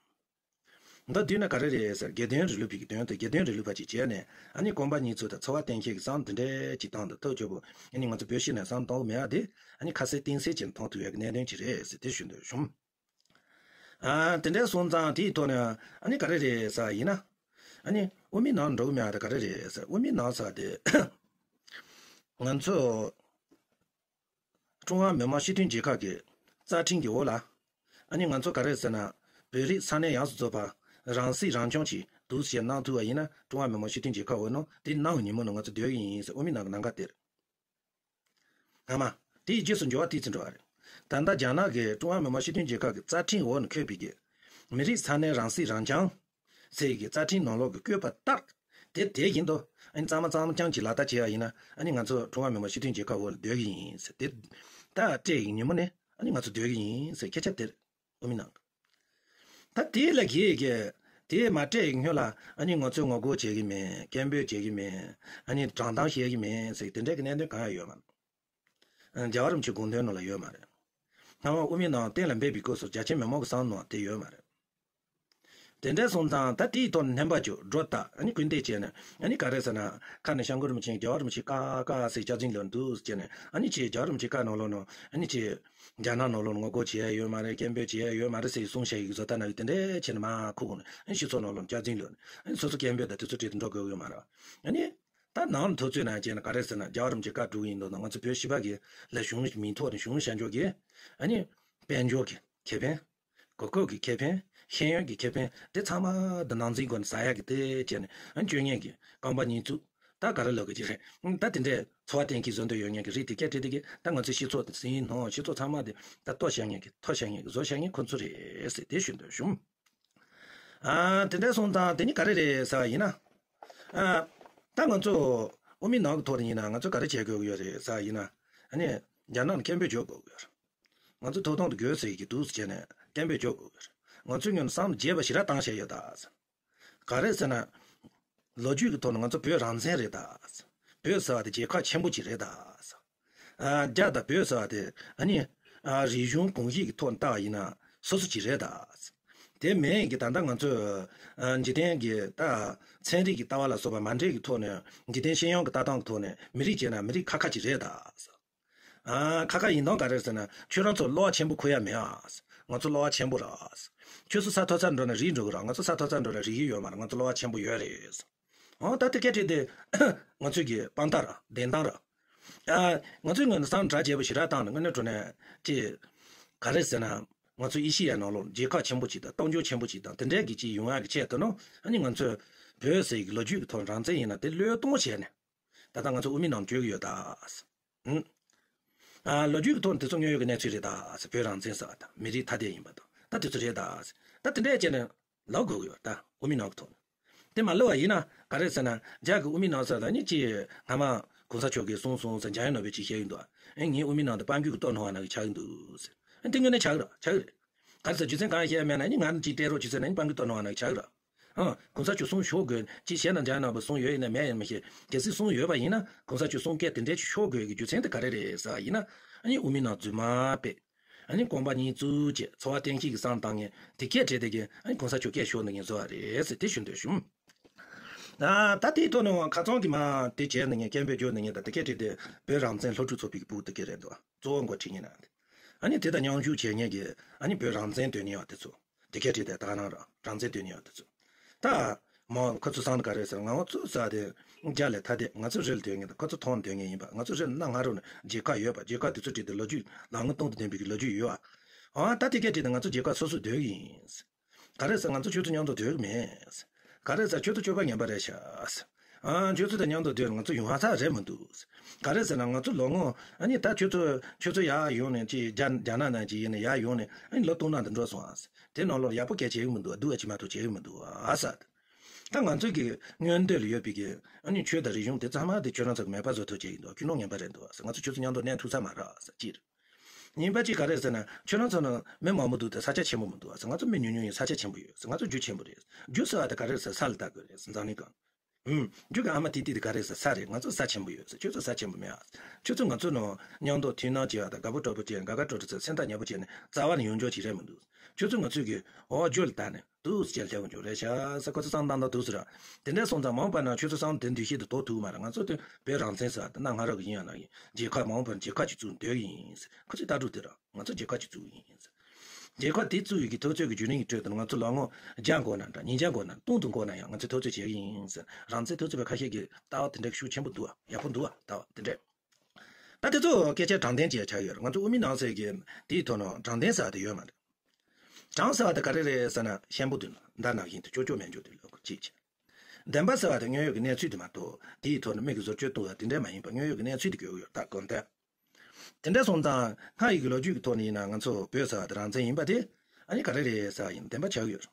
མདོར་བསྡུས་ན་ག་རེ་རེད་ཟེར་དགེ་ལྡན་རིང་ལུགས་པའི་གི་དོན་དུ་དགེ་ལྡན་རིང་ལུགས་པ་ཅིག་བྱས་ནས་ཨ་ནི་རྐང་པ་གཉིས་བཙུགས་དང་འཚོ་བ་གཏན་འཁེལ་གྱི་བསམ་འདི་འདྲའི་ཅིག་བཏང་དང་ཐག་ཆོད་པོ་ཨ་ནི་ང་ཚོ་བོད་ཕྱི་ནས་བསམ་བཏང་གི་མེད་ཨ་དེ་ཨ་ནི་ཁ་གསལ་གཏིང་གསལ་ཅིག་མཐོང་ཐུབ་ཡ་གི་གནད་དོན་ཅིག་རེད་ཟེར་དེ་ཞུ་འདོད་བྱུང་། ཨ་དེ་འདྲའི་སོང་ཙང་དེའི་ཐོག་ནས་ཨ་ནི་ག་རེ་རེད་ཟེར་བ་ཡིན་ན། ཨ་ནི་དབུ་མའི་ནང་འགྲོ་གི་མེད་ཨ་དེ་ག་རེ་རེད་ཟེར་དབུ་མའི་ནང་ཟེར་བ་དེ་ང་ཚོ་ཀྲུང་ཧྭ་མི་དམངས་སྤྱི་མཐུན་རྒྱལ་ཁབ་ཀྱི་རྩ་ཁྲིམས་ཀྱི་འོག་ལ། ཨ་ནི་ང་ཚོ་ག་རེ་ཟེར་ན། བོད་རིགས་ས་གནས་ཡོངས་སུ་རྫོགས་པ་རང་སྲིད་རང་སྐྱོང་གི་འདུག་སེ་གནང་ཐུབ་པ་ཡིན་ན་ཀྲུང་ཧྭ་མི་དམངས་སྤྱི་མཐུན་རྒྱལ་ཁབ་འོག་ནང་དེ་གནང་བའི་ཉིན་མོ་ནང་ང་ཚོ་སྡོད་ཀྱི་ཡིན་ཟེར་དབུ་མའི་ནང་གི་ལམ་ཁ་དེ་རེད། སྔ་མ། དེའི་རྗེས་སུ་འགྱུར་བ་ཏོག་ཙམ་འགྲོ་བ་རེད། ད་ལྟ་རྒྱ་ནག་གིས་ཀྲུང་ཧྭ་མི་དམངས་སྤྱི་མཐུན་རྒྱལ་ཁབ་ཀྱི་རྩ་ཁྲིམས་འོག་ནས་འཁོད་པའི་གི་མི་རིགས་ས་གནས་རང་སྲིད་རང་སྐྱོང་ཟེར་གྱི་རྩ་ཁྲིམས་ནང་ལོགས་ཀྱི་བཀོད་པ་ལྟར། དེ་དེ་བཞིན་དུ་ཨ་ནི་གཙང་མ་གཙང་རྐྱང་གྱི་ལག་བསྟར་བྱས་པ་ཡིན་ན་ཨ་ནི་ང་ཚོ་ཀྲུང་ཧྭ་མི་དམངས་སྤྱི་མཐུན་རྒྱལ་ཁབ་འོག་ལ་སྡོད་ཀྱི་ཡིན་ཟེར་དེ། ད་སྤྲད་ཀྱི་ཉིན་མོ་ནས་ཨ་ནི་ང་ཚོ་སྡོད་ཀྱི་ཡིན་ཟེར་སྐད་ཆ་དེ་རེད། དབུ་མའི་ནང་གི། ད་དེ་ལ་གིས་ཀྱི། དེ་མ་སྤྲད་ཡིན་སྔོན་ལ་ཨ་ནི་ང་ཚོས་ངོ་རྒོལ་བྱེད་ཀྱི་མེད། སྐད་འབོད་བྱེད་ཀྱི་མེད། ཨ་ནི་དྲང་གཏམ་བཤད་ཀྱི་མེད་ཟེར་དེ་འདྲའི་གི་གནད་དོན་གང་ཡང་ཡོད་མ་རེད། རྒྱལ་བ་རིན་པོ་ཆེའི་དགོངས་དོན་ནང་ལ་ཡོད་མ་རེད། སྔ་མ་དབུ་མའི་ནང་གཏན་ལ་འབེབས་པའི་སྐབས་སུ་རྒྱ་ཆེ་མི་མང་གི་བསམ་ནང་དེ་ཡོད་མ་རེད། དེ་འདྲ་སོང་ཙང་ད་དེའི་ཐོག་ནས་སྣོན་པ་བཅུག་སྒྲོ་བཏགས་ཨ་ནི་སྐུལ་འདེད་བྱས་ནས་ཨ་ནི་ག་རེ་ཟེར་ན་ཁ་ནས་སྐྱབས་མགོན་རིན་པོ་ཆེ་རྒྱལ་བ་རིན་པོ་ཆེ་བཀའ་བཀའ་ཟེར་སྐྱག་རྫུན་ལབ་འདུག་ཟེར་ནས་ཨ་ནི་ཅིག་རྒྱལ་བ་རིན་པོ་ཆེ་བཀའ་ནང་ལོགས་ནང་ཨ་ནི་ཅིག་རྒྱ་ནག་ནང་ལོགས་ངོ་རྒོལ་བྱེད་ཡ་ཡོད་མ་རེད། སྐད་འབོད་བྱེད་ཡ་ཡོད་མ་རེད་ཟེར་གསུང་བཤད་ཡི་གེ་བཟོ་ལྟ་ན་གི་དེ་འདྲ་བྱས་ནས་མར་ཁུག་ནས་ཨ་ནི་སྤྱི་ཚོགས་ནང་ལོགས་སྐྱག་རྫུན་ལབ་ནས་ཨ་ནི་སོ་སོ་སྐད་འབོད་དང་དེ་ཚོ་བྲིས་ཏེ་འགྲོ་དགོས་ཡོད་མ་རེད། ཨ་ནི་ད་ནང་ལ་ཐུབ་ཚོད་ན་བྱས་ན་ག་རེ་ཟེར་ན་རྒྱལ་བ་རིན་པོ་ཆེ་བཀའ་སྒྲུབ་ཡིན་འདུག་ན་ང་ཚོ་བོད་སྤྱི་པ་གི་ལ་གཞུང་མིང་ཐོག་ནས་གཞུང་བཞག་འཇོག་གི་ཨ་ནི་དཔལ་འབྱོར་གི་ཁེ་ཕན། གོ་སྐབས་ཀྱི་ཁེ་ཕན། ཤེས་ཡོན་གྱི་ཁེ་ཕན་དེ་ཚང་མ་འདི་ནང་འཛིང་སྒོ་ནས་ཟ་ཡག་གི་དེ་བྱས་ནས་ཨ་སྤྱོད་ངན་གྱི་རྐང་པ་གཉིས་བཙུགས། ད་ག་རེ་ལབ་དགོས་ཀྱི་རེད། ད་དེ་འདྲའི་འཚོ་བ་གཏན་འཁེལ་བཟོ་འདོད་ཡོད་མཁན་གྱི་རིགས་དེ་སྐད་བྲིས་དེ་གི་ད་ང་ཚོའི་སྤྱི་ཚོགས་དེ་ཟིན་ནོ་སྤྱི་ཚོགས་ཚང་མ་དེ་ད་ལྟོ་བྱ་མཁན་གྱི་མཐོ་བྱ་མཁན་གྱི་བཟོ་བྱ་མཁན་ཁོ་ཚོ་རེད་ཟེར་དེ་ཞུ་འདོད་བྱུང་། ཨ་དེ་འདྲ་སོང་ཙང་དེ་ནི་ག་རེ་རེད་ཟེར་བ་ཡིན་ན། ཨ་ད་ང་ཚོ་དབུ་མའི་ནང་གི་ཐོག་ནས་ཡིན་ན་ང་ཚོ་ག་རེ་བྱེད་དགོས་ཀྱི་ཡོད་རེད་ཟེར་བ་ཡིན་ན། ཨ་ནི་རྒྱ་ནག་ལ་སྐད་འབོད་བྱེད་དགོས་ཀྱི་ཡོད་རེད། ང་ཚོ་ཐོབ་ཐང་དེ་དགོས་ཟེར་གྱི་འདུག་ཟེར་བྱས་ནས་སྐད་འབོད་བྱེད་དགོས་ཀྱི་རེད། ང་ཚོའི་ངོས་ནས་བསམ་བློ་རྒྱས་པ་ཞེ་དྲག་བཏང་བཞག་ཡོད་ད། ག་རེ་ཟེར་ན། ལོ་རྒྱུས་ཀྱི་ཐོག་ནས་ང་ཚོ་བོད་རང་བཙན་རེད་ད། བོད་ཟེར་བ་དེ་རྒྱལ་ཁབ་ཆེན་པོ་ཅིག་རེད་ད། ཨ་རྒྱ་དང་བོད་ཟེར་བ་དེ་ཨ་ནི་ཨ་རིག་གཞུང་གོམས་གཤིས་ཀྱི་ཐོག་ནས་བལྟ་བ་ཡིན་ན་སོ་སོ་ཅིག་རེད་ད། དེ་མིན་གྱི་ད་ལྟ་ང་ཚོས་ཨ་འཇིག་རྟེན་གྱི་ད་ཚན་རིག་གི་ལྟ་བ་ལ་སོགས་པ་མ་འདྲེས་ཀྱི་ཐོག་ནས་འཇིག་རྟེན་ཤེས་ཡོན་གྱི་ལྟ་སྟངས་ཀྱི་ཐོག་ནས་མི་རིགས་བྱས་ན་མི་རིགས་ཁ་ཁ་ཅིག་རེད་ད། ཨ། ཁ་ཁ་ཡིན་དང་ག་རེ་ཟེར་ན། ཁྱོད་རང་ཚོ་གློ་བ་ཆེན་པོ་ཁུར་ཡ་མེད་ཨ། ང་ཚོ་གློ་བ་ཆེན་པོ་ར། ཁྱོད་ཚོ་ས་མཐོ་ས་འགྲོ་ན་རིག་འགྲོ་གི་ར། ང་ཚོ་ས་མཐོ་ས་འགྲོ་ན་རིག་གི་ཡོད་མ་རེད། ང་ཚོ་གློ་བ་ཆེན་པོ་ཡོད་རེད། ཨོ་ད་དེ་སྐད་བྲིས་དེ་ང་ཚོས་ཀྱི་དཔང་རྟགས་ར་བདེན་གཏམ་ར། ཨ། ང་ཚོས་ངོས་ནས་སང་དྲ་རྒྱས་པོ་ཞེ་དྲག་བཏང་ནས་དངོས་གནས་དྲང་གནས་ཀྱི་ག་རེ་ཟེར་ན། ང་ཚོ་ཨེ་ཤི་ཡའི་ནང་ལོགས་རྒྱལ་ཁབ་ཆེན་པོ་ཅིག་དང་སྟོབས་འབྱོར་ཆེན་པོ་ཅིག་དང་དེ་འདྲའི་གི་ཅིག་ཡོང་ཡག་གི་ཆེད་དུ་ནོ། ཨ་ནི་ང་ཚོས་བོད་ཟེར་གི་ལོ་རྒྱུས་ཀྱི་ཐོག་རང་བཙན་ཡིན་ན་དེ་བློས་གཏོང་བྱས་ནས། ད་ལྟ་ང་ཚོ་དབུ་མའི་ནང་བསྐྱོད་ཀྱི་ཡོད་ད། ཨུམ། ཨ། ལོ་རྒྱུས་ཀྱི་ཐོག་ནས་དེ་ཚོ་དངོས་ཡོད་ཀྱི་གནས་ཚུལ་རེད་ད། བོད་རང་བཙན་ཟེར་བ་དང་མི་རིགས་ཐ་དད་ཡིན་པ་དང་ད་དེ་ཚོ་རེད་ད། ད་དེ་འདྲས་བྱས་ནས་ལབ་དགོས་ཀྱི་ཡོད་ད། དབུ་མའི་ནང་གི་ཐོག་ནས། དེ་མ་ལབ་པ་ཡིན་ན་ག་རེ་ཟེར་ན། རྒྱ་གི་དབུ་མའི་ནང་ཟེར་ད་ནི་ཅི། སྔ་མ་གོང་ས་མཆོག་གིས་གསུངས་སོང་ཟེར་འཇམ་དབྱངས་ནོར་བུས་ཅིག་བཤད་ཀྱི་འདུག་ཨེ། ངའི་དབུ་མའི་ནང་དུ་དཔལ་མགོན་གྱི་ལྟོ་སྣང་བ་ན་གི་ཆགས་ཀྱི་འདུག་ཟེར། ཨེ། དེ་དངོས་གནས་ཆགས་ཀྱི་རེད། ཆགས་ཀྱི་རེད། ག་རེ་ཟེར། རྒྱུ་མཚན་གང་བཤད་མེད་ན་ནི་ང་ནི་ཅིག་བལྟས་རོགས་བྱེད་ཟེར་ན་ནི་དཔལ་མགོན་ལྟོ་སྣང་བ་ན་གི་ཆགས་ཀྱི་རེད། ཨ། གོང་ས་མཆོག་གསུང་ཤོར་དགོས་ཅི་བྱས་ན་འཇམ་དབྱངས་ནོར་བུ་གསུང་ཡོད་ཡིན་ན་མེད་ཡིན་མི་ཤེས། གལ་སྲིད་གསུང་ཡོད་པ་ཡིན་ན་གོང་ས་མཆོག་གསུང་སྐད་དེ་འདྲས་ཅིག་ཤོར་དགོས་ཀྱི་རྒྱུ་མཚན་དེ་ག་རེ་རེད་ཟེར་བ་ཡིན་ན། ཨ་ནི་དབུ་མའི་ནང་རྫུན་མ་སྤེལ། ཨ་ནི་རྐང་པ་གཉིས་བཙུགས་བྱས་འཚོ་བ་བརྟན་བཞིན་གྱི་བསམ་བཏང་ངེས་དེ་སྐད་བྲིས་དེ་གི་ཨ་ནི་གོང་ས་མཆོག་སྐད་ཤོར་འདུག་ངེས་བཟོ་བ་རེད་ཟེར་དེ་ཞུ་འདོད་བྱུང་། ཨ། ད་དེའི་ཐོག་ནས་ཁ་ཚང་གི་མ་དེ་བྱས་འདུག་ངེས་སྐད་འབོད་བརྗོད་འདུག་ངེས་ད་དེ་སྐད་བྲིས་དེ་བོད་རང་བཙན་སློབ་ཕྲུག་ཚོགས་པའི་གི་ཕྲུ་གུ་དེ་སྐད་རེད་འདུག་གཙོ་བོ་འགོ་ཁྲིད་ངེས་ན། ཨ་ནི་དེ་དང་མཉམ་ཞུགས་བྱེད་མཁན་གྱི་ཨ་ནི་བོད་རང་བཙན་འདོད་མཁན་ཡང་དེ་ཚོ། དེ་སྐད་བྲིས་དེ་ད་ག་རང་རང་བཙན་འདོད་མཁན་ཡང་དེ་ཚོ། ད་མོ་ཁོ་ཚོ་སང་ག་རེ་ཟེར། ང་ཚོ་ས་དེ་རྒྱ་ལས་ཐ་དད། ང་ཚོ་རི་ལ་སྡོད་མཁན་དང་ཁོ་ཚོ་ཐང་ལ་སྡོད་མཁན་ཡིན་པ། ང་ཚོ་རི་ལ་གནའ་སྔ་རོལ་ནས་རྒྱལ་ཁབ་ཡོད་པ། རྒྱལ་ཁབ་དེ་ཚོ་བྲིས་ཏེ་ལོ་རྒྱུས་ལམ་ལྔ་སྟོང་དང་ལྡན་པའི་གི་ལོ་རྒྱུས་ཡོད་ཨ། ཨ། ད་དེ་སྐད་བྲིས་ཏེ་ང་ཚོ་རྒྱལ་ཁབ་སོ་སོ་སྡོད་ཀྱི་ཡིན། ག་རེ་ཟེར། ང་ཚོ་ཁྱོད་ཚོ་མཉམ་དུ་སྡོད་ཀྱི་མེད། ག་རེ་ཟེར། ཁྱོད་ཚོ་སྤྱོད་པ་ངན་པ་རེད་ཤག་ཨ། ཁྱོད་ཚོ་དང་མཉམ་དུ་སྡོད་ང་ཚོ་ཡོང་ས་རེད་མི་འདུག་ག་རེ་ཟེར་ན་ང་ཚོ་ལོ་ངོ་ཨ་ནི་ད་ཁྱོད་ཚོ་ཁྱོད་ཚོ་ཡར་ཡོང་ནས་ཅིག་རྒྱ་རྒྱ་ནག་ནང་ཅིག་ཡིན་ན་ཡར་ཡོང་ནས་ཨ་ནི་ལོ་སྟོང་ནང་དུ་འགྲོ་སོང་ཨ། དེ་ནང་ལོགས་ཡག་པོ་གལ་ཆེ་གི་མི་འདུག་སྡུག་ཨ་ཅི་མ་གཏོགས་ཆེ་གི་མི་འདུག་ཨ་ཟེར། ད་ང་ཚོ་གི་མངོན་འདོད་ལ་ཡོད་པའི་གི་ཨ་ནི་ཆོས་དང་རིག་གཞུང་དེ་ཚང་མ་དེ་ཁྱོད་རང་ཚོ་གི་མེད་པ་བཟོ་ཐུབ་ཅིག་ཡིན་འདུག་ཁྱོད་ནོར་ངན་པ་རེད་འདུག་ང་ཚོ་ཁྱོད་ཚོ་མཉམ་དུ་གནས་ཐུབ་ས་མ་རེད་ཟེར་གཅིག་རེད། གཉིས་པ་གཅིག་ག་རེ་ཟེར་ན་ཁྱོད་རང་ཚོ་ནི་མི་མང་པོ་འདུག་དེ་ས་ཆ་ཆེན་པོ་མི་འདུག་ཟེར། ང་ཚོ་མི་ཉུང་ཉུང་ཡིན། ས་ཆ་ཆེན་པོ་ཡོད་ཟེར། ང་ཚོ་རྒྱུ་ཆེན་པོ་རེད། རྒྱུ་ཟེར་བ་དེ་ག་རེ་ཟེར། ས་ལ་ལྟ་དགོས་རེད་ཟེར། འཛམ་གླིང་གང་། ཨུམ། རྒྱུ་གི་ཨ་མ་དེ་དེ་དེ་ག་རེ་ཟེར། ས་རེད། ང་ཚོ་ས་ཆེན་པོ་ཡོད་ཟེར། ཁྱོད་ཚོ་ས་ཆེན་པོ་མེད་ཨ། ཁྱོད་ཚོ་ང་ཚོ་ནང་མཉམ་དུ་མཐུན་སྣང་བྱེད་ཡ་དང་དགའ་པོ་སྤྲོ་པོ་བྱེད་དགའ་དགའ་སྤྲོ་སྤྲོ་བྱེད་སེམས་ཐག་ཉེ་པོ་བྱེད་ནས་རྩ་བ་ནས་ཡོང་ཆོག་ཅིག་རེད་མི་འདུག་ཁྱོད་ཚོ་ང་ཚོས་གི་འོ་རྒྱུ་ལ་ལྟ་ནས་དུས་སུ་སྐྱེལ་ཆོག་གི་འཇུག་རེད་ཤག་ཟེར། ཁོ་ཚོ་བསམ་བཏང་དང་དུས་སུ་ར། དེ་འདྲ་སོང་ཙང་མ་འོངས་པ་ན་ཁྱོད་ཚོ་བསམ་དེ་འདུ་ཤེས་དེ་དོར་ཐུབ་མ་རེད། ང་ཚོ་དེ་བོད་རང་བཙན་ཟེར་བ་དེ་གནའ་སྔ་རབས་ཀྱི་ཡིན་ཡང་ན་ཡིན། རྒྱལ་ཁབ་མ་འོངས་པར་རྒྱལ་ཁབ་ཅིག་བཙུགས་འདོད་ཀྱི་ཡིན་ཟེར། ཁོ་ཚོའི་ལྟ་གྲུབ་དེ་ར། ང་ཚོ་རྒྱལ་ཁབ་ཅིག་བཙུགས་ཀྱི་ཡིན་ཟེར། རྒྱལ་ཁབ་དེ་བཙུགས་ཡོད་ཀྱི་འཐབ་རྩོད་ཀྱི་བརྒྱུད་རིམ་གྱི་ཁྲོད་དུ་ང་ཚོ་ལོ་ངོ་བརྒྱ་འགོར་ན་འདྲ། ཉིས་བརྒྱ་འགོར་ན། སྟོང་དུ་འགོར་ན་ཡང་ང་ཚོས་འཐབ་རྩོད་བྱེད་ཀྱི་ཡིན་ཟེར། རང་བཙན་འཐབ་རྩོད་པ་ཁ་ཤས་ཀྱི་ལྟ་བ་དེ་འདྲ་ཤུགས་ཆེན་པོ་འདུག་བ། ཡག་པོ་འདུག་བ། ལྟ་བ་དེ་འདྲས། ད་དེ་ཚོ་སྐད་ཆ་དྲང་བདེན་ཅིག་ཆགས་ཡོད་རེད། ང་ཚོ་དབུ་མའི་ནང་ཟེར་གྱི་དེའི་ཐོག་ནས་དྲང་བདེན་ཟེར་བ་དེ་ཡོད་མ་རེད། དྲང་ཟེར་བ་དེ་ག་རེ་རེད་ཟེར་ན་ཤན་པོ་དེ་མདའ་ནང་བཞིན་དུ་ཅོ་ཅོ་མེད་འཇོག་དེ་ལོག་གཅིག་བྱས། བདེན་པ་ཟེར་བ་དེ་དངོས་ཡོད་ཀྱི་གནས་ཚུལ་དེ་མ་གཏོགས་དེའི་ཐོག་ནས་མིག་གིས་བཟོ་བཅོས་གཏོང་བ་དེ་འདྲས་མ་ཡིན་པ་དངོས་ཡོད་ཀྱི་གནས་ཚུལ་དེ་དགོས་ཀྱི་ཡོད། ད་དགོངས་དོན། དེ་འདྲ་སོང་ཙང་སྔར་ཡི་གི་ལོ་རྒྱུས་ཀྱི་ཐོག་ནས་ཡིན་ན་ང་ཚོ་བོད་ཟེར་བ་དེ་རང་བཙན་ཡིན་པ་དེ་ཨ་ནི་ག་རེ་རེད་ཟེར་བ་ཡིན་བདེན་པ་ཆགས་ཀྱི་ཡོད་རེད།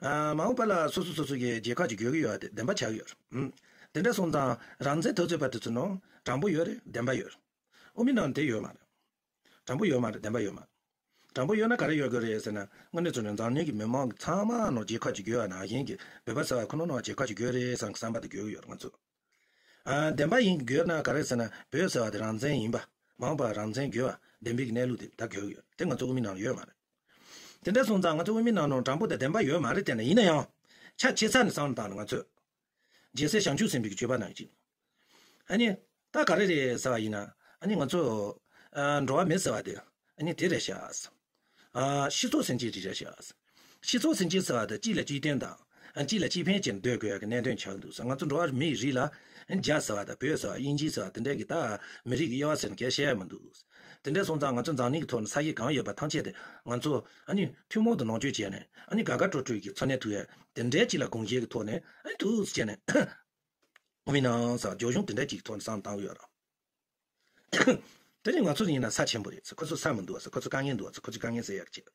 ཨ། མ་འོངས་པ་ལ་སོ་སོ་སོ་སོ་གི་རྒྱལ་ཁབ་ཅིག་དགོས་ཀྱི་ཡོད་པ་དེ་བདེན་པ་ཆགས་ཀྱི་ཡོད་རེད། ཨུམ། དེ་འདྲ་སོང་ཙང་རང་བཙན་འཐབ་རྩོད་པ་དེ་ཚོ་ནང་དྲང་པོ་ཡོད་རེད། བདེན་པ་ཡོད་རེད། དབུ་མའི་ནང་དེ་ཡོད་མ་རེད། དྲང་པོ་ཡོད་མ་རེད། བདེན་པ་ཡོད་མ་རེད། དྲང་པོ་ཡོད་ན་ག་རེ་ཡོད་དགོས་རེད་ཟེར་ན་དངོས་གནས་ཚོ་ནས་འཛམ་གླིང་གི་མི་མང་གི་ཚང་མ་ནང་རྒྱལ་ཁབ་ཅིག་དགོས་པ་ནང་བཞིན་གྱི་བོད་པ་ཟེར་བ་ཁོ་ན་ནང་རྒྱལ་ཁབ་ཅིག་དགོས་རེད་བསམ་གི་བསམ་པ་དེ་དགོས་ཀྱི་ཡོད་རེད་ང་ཚོ། ཨ། བདེན་པ་ཡིན་དགོས་ན་ག་རེ་ཟེར་ན་བོད་ཟེར་བ་དེ་རང་བཙན་ཡིན་པ། མ་འོངས་པར་རང་བཙན་དགོས་པ་བདེན་པའི་གནས་ལུགས་དེ་ད་དགོས་ཀྱི་ཡོད་དེ་ང་ཚོ་དབུ་མའི་ནང་ལ་ཡོད་མ་རེད། དེ་འདྲ་སོང་ཙང་ང་ཚོ་དབུ་མའི་ནང་ནང་དྲང་པོ་དང་བདེན་པ་ཡོད་མ་རེད་དེ་ན་ཡིན་ན་ཡང་། ཆ་ཆེ་ས་ནས་བསམ་བློ་བཏང་ན་ང་ཚོས། རྒྱལ་སྲས་བྱང་ཆུབ་སེམས་དཔའི་སྤྱོད་པ་ནང་བཞིན། ཨ་ནི། ད་ག་རེ་རེད་ཟེར་བ་ཡིན་ན། ཨ་ནི་ང་ཚོ། ཨ། འགྲོ་བ་མི་ཟེར་བ་དེ། ཨ་ནི་དེ་རེད་ཤག་ཨ། སྤྱི་ཚོགས་སེམས་ཅན་ཅིག་རེད་ཤག་སྤྱི་ཚོགས་སེམས་ཅན་ཟེར་བ་དེ་གཅིག་ལ་གཅིག་བརྟེན་དང་། ཨ། གཅིག་ལ་གཅིག་ཕན་བྱེད་སྡོད་དགོས་ཡག་གི་གནད་དོན་ཆགས་འདུག་ཟེར། ང་ཚོ་འགྲོ་བ་མིའི་རིགས་ལ། རྒྱ་ཟེར་བ་དང་བོད་ཟེར་བ་དབྱིན་ཇི་ཟེར་བ་དེ་འདྲས་ཀྱི་ད་མི་རིགས་ཀྱི་དབྱེ་བ་ཟེར་ན་གལ་བཤད་ཡ་མི་འདུག་དེ་འདྲས་སོང་ཙང་ང་ཚོ་འཛམ་གླིང་གི་ཐོག་ནས་ས་ཡི་གང་ཡོད་པ་ཐམས་ཅད་དེ་ང་ཚོ་ཨ་ནི་ཐུན་མོང་དུ་ལོངས་སྤྱོད་བྱས་ནས་ཨ་ནི་དགའ་དགའ་སྤྲོ་སྤྲོ་གི་འཚོ་གནས་ཐུབ་ཡ་དེ་འདྲས་ཅིག་ལ་དགོངས་བཞེས་ཀྱི་ཐོག་ནས་ཨ་ནི་ཐུགས་བྱས་ནས་དབུ་མའི་ནང་ཟེར་བ་རྒྱ་གཞུང་དེ་འདྲས་ཅིག་གི་ཐོག་ནས་བསམ་བཏང་གི་ཡོད་ར། དེ་ནི་ང་ཚོ་ཡིན་ན་ས་ཆེན་པོ་རེད་ཟེར། ཁོ་ཚོ་ས་མི་འདུག་ཟེར། ཁོ་ཚོ་དཀའ་ངལ་འདུག་ཟེར། ཁོ་ཚོ་དཀའ་ངལ་སེལ་ཡག་བྱེད།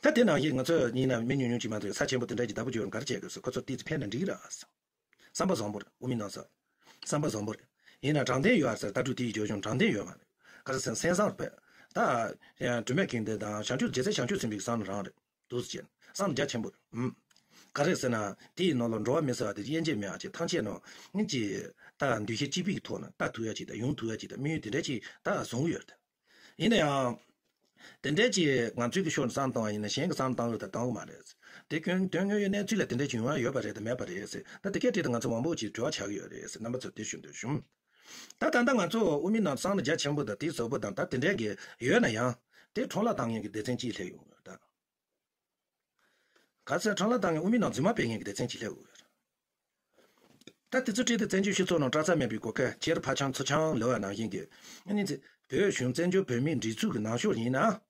ད་དེ་ནང་བཞིན་ང་ཚོ་ཡིན་ན་མི་ཉུང་ཉུང་ཅིག་མ་གཏོགས་ས་ཆེན་པོ་དེ་འདྲ་ཅིག་བདག་པོ་བྱེད་རུང་ག་རེ་བྱེད་དགོས་ཟེར། ཁོ་ཚོ་ཏོག་ཙམ་ཕན་ན་འགྲིག་ར་ཟེར། བསམ་པ་བཟང་པོ་རེད། དབུ་མའི་ནང་ཟེར། བསམ་པ་བཟང་པོ་རེད། ཡིན་ན་དྲང་བདེན་ཡོད་ཨ་ཟེར། ལྟ་གྲུབ་དེ་ཡི་རྒྱ་གཞུང་དྲང་བདེན་ཡོད་མ་རེད། ག་རེ་ཟེར་སེམས་བཟང་རེད་པས། ད་ཡང་དྲི་མེད་ཀུན་ལྡན་དང་བྱང་ཆུབ་རྒྱལ་སྲས་བྱང་ཆུབ་སེམས་དཔའི་བསམ་རང་རེད། འདུག་ཟེར་བསམ་རྒྱ་ཆེན་པོ་རེད། ཨུམ། ག་རེ་ཟེར་ན་དེ་ཡི་ནང་ལ་འགྲོ་བ་མི་ཟེར་བ་དེ་དབྱེ་འབྱེད་མེད་ཨ་ཅེ་ཐམས་ཅད་ནང་ངེད་ཀྱིས་ད་འདུ་ཤེས་གཅིག་པའི་ཐོག་ནས་ལྟ་ཐུབ་ཡ་ཅིག་དང་ཡོང་ཐུབ་ཡ་ཅིག་དང་དམིགས་ཡུལ་དེ་འདྲ་ཅིག་ད་བཟུང་གི་ཡོད་རེད། ཡིན་ན་ཡང་། དེ་འདྲའི་ཅིག་ང་ཚོའི་གི་ཕྱོགས་ནས་བསམ་བཏང་བ་ཡིན་ན་གཞན་གྱི་བསམ་བཏང་ཡོད་དང་བཏང་གི་མ་རེད། དེ་སྐྱོན་དོན་དངོས་ཡོད་གནས་ཚུལ་ལ་དེ་འདྲའི་ཅིག་ཡོང་ཡ་ཡོད་པ་རེད་དང་མེད་པ་རེད་ཟེར། ད་དེ་སྐད་བྲིས་ཏེ་ང་ཚོ་མང་པོ་ཅིག་དྲི་བ་ཆགས་ཀྱི་ཡོད་རེད་ཟེར་རྣམ་པ་ཚོར་དེ་ཞུ་འདོད་བྱུང་། ད་ད་ལྟ་ང་ཚོ་དབུ་མའི་ནང་བསམ་བློ་རྒྱ་ཆེན་པོ་དང་དེའི་བཟོ་པོ་དང་ད་དེ་འདྲས་ཀྱི་ཡོད་ན་ཡང་དེ་འཕྲོ་བརླག་བཏང་མཁན་གྱི་སྡེ་ཚན་གཅིག་སླེབས་ཡོང་གི་ད། ག་ཚོད་འཕྲོ་བརླག་བཏང་མཁན་དབུ་མའི་ནང་རྫུན་མ་སྤེལ་མཁན་གྱི་སྡེ་ཚན་གཅིག་སླེབས་ཡོང་གི་ད། དེ་ཚོ་བྲིས་ཏེ་བཙན་བྱོལ་སྤྱི་ཚོགས་ནང་སྐྲག་ཚ་མེད་པའི་གོ་སྐབས་ཁྱེར་ཕ་ཆང་ཚུར་ཆང་ལབ་པ་ནང་བཞིན་གྱི་ཨ་ནི་ཚེ་བོད་གཞུང་བཙན་བྱོལ་བོད་མིའི་སྒྲིག་འཛུགས་ཀྱི་ནང་ཤོག་ཡིན་ན།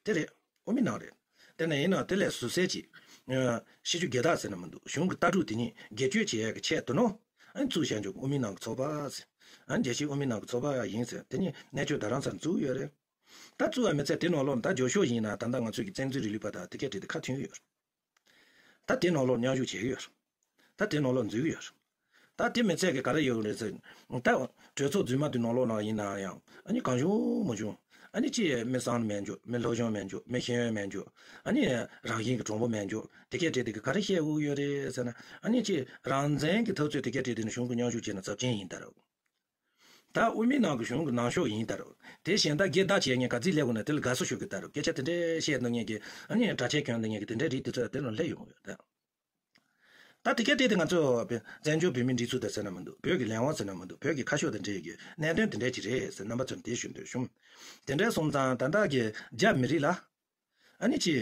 དེ་རེད། དབུ་མའི་ནང་རེད། དེ་ནས་ཡིན་ན་དེ་ལས་ཟུར་གསལ་གྱི། ཨ། སྤྱི་སྤྱོད་སྒེར་བདག་ཟེར་ན་མི་འདུག་གཞུང་གི་ལྟ་གྲུབ་དེ་ཉིད་སྒེར་གཅོད་བྱེད་ཡག་གི་ཆེད་དུ་ནོ། ཨ་ནི་བཙུགས་བྱས་འཇོག་དབུ་མའི་ནང་གི་ཚོགས་པ་ཟེར། ཨ་ནི་རྒྱལ་སྤྱིའི་དབུ་མའི་ནང་གི་ཚོགས་པ་ཡིན་ཟེར་དེ་ཉིད་གནས་ཚུལ་ད་རང་ཚར་བཙུགས་ཡོད་རེད། ད་བཙུགས་པ་མི་ཚད་དེ་ནང་ལོགས་ད་རྒྱུ་ཤོག་ཡིན་ན་ད་ལྟ་ང་ཚོས་ཀྱི་བཙན་འཛུལ་རིང་ལུགས་པ་དང་དེ་གས་བྲིས་ཏེ་ཁ་མཐུན་ཡོད་རེད། ད་དེ་ནང་ལོགས་མཉམ་ཞུགས་བྱེད་ཀྱི་ཡོད་རེད། ད་དེ་ནང་ལོགས་འཛུལ་གྱི་ཡོད་རེད། ད་དེ་མི་ཚད་ཀྱི་ག་རེ་ཡོད་རེད་ཟེར། ད་གྲོས་ཚོགས་རྫུན་མ་དེ་ནང་ལོགས་ནང་ཡིན་ན་ཡང་ཨ་ནི་གང་བྱུང་མང་བྱུང་ཨ་ནི་ཅི་མི་གསང་མེད་འཇོག་མི་སློབ་སྦྱོང་མེད་འཇོག་མི་ཤེས་ཡོན་མེད་འཇོག་ཨ་ནི་རང་བཞིན་གྱི་གྲུང་པོ་མེད་འཇོག་དེ་གས་བྲིས་དེ་གི་ག་རེ་བཤད་དགོས་ཀྱི་ཡོད་རེད་ཟེར་ན། ཨ་ནི་ཅི་རང་བཙན་གྱི་འཐབ་རྩོད་དེ་གས་བྲིས་དེ་ནི་གཞུང་གི་མཉམ་ཞུགས་བྱས་ན་ཚབས་ཆེན་ཡིན་ད་རུང་། ད་དབུ་མའི་ནང་གི་གཞུང་གི་ནང་ཤོག་ཡིན་ད་རུང་། དེ་གཞན་དག་སྒེར་བདག་བྱས་ངས་ག་ཚིག་ལས་དགོས་ན་དེ་ལ་དགའ་བསུ་ཞུ་གི་ད་རུང་སྐད་ཆ་དེ་འདྲའི་བཤད་གནང་མཁན་གྱི་ཨ་ནི་གྲྭ་ཆས་གྱོན་གནང་མཁན་གྱི་དེ་འདྲའི་རིགས་དེ་ཚོ་དེ་ལ་སླེབས་ཡོང་གི་ཡོད་ད། ད་དེ་གས་བྲིས་ཏེ་ང་ཚོ་བཙན་བྱོལ་བོད་མིའི་སྒྲིག་འཛུགས་དེ་ཟེར་ན་མི་འདུག་བོད་ཀྱི་ལས་དབང་ཟེར་ན་མི་འདུག་བོད་ཀྱི་ཁ་ཕྱོགས་དེ་འདྲའི་གི་གནད་དོན་དེ་འདྲའི་ཅིག་རེད་ཟེར་རྣམ་པ་ཚོར་དེ་ཞུ་འདོད་བྱུང་། དེ་འདྲའི་སོང་ཙང་ད་ལྟ་གི་རྒྱ་མི་རིགས་ལ། ཨ་ནི་ཅི།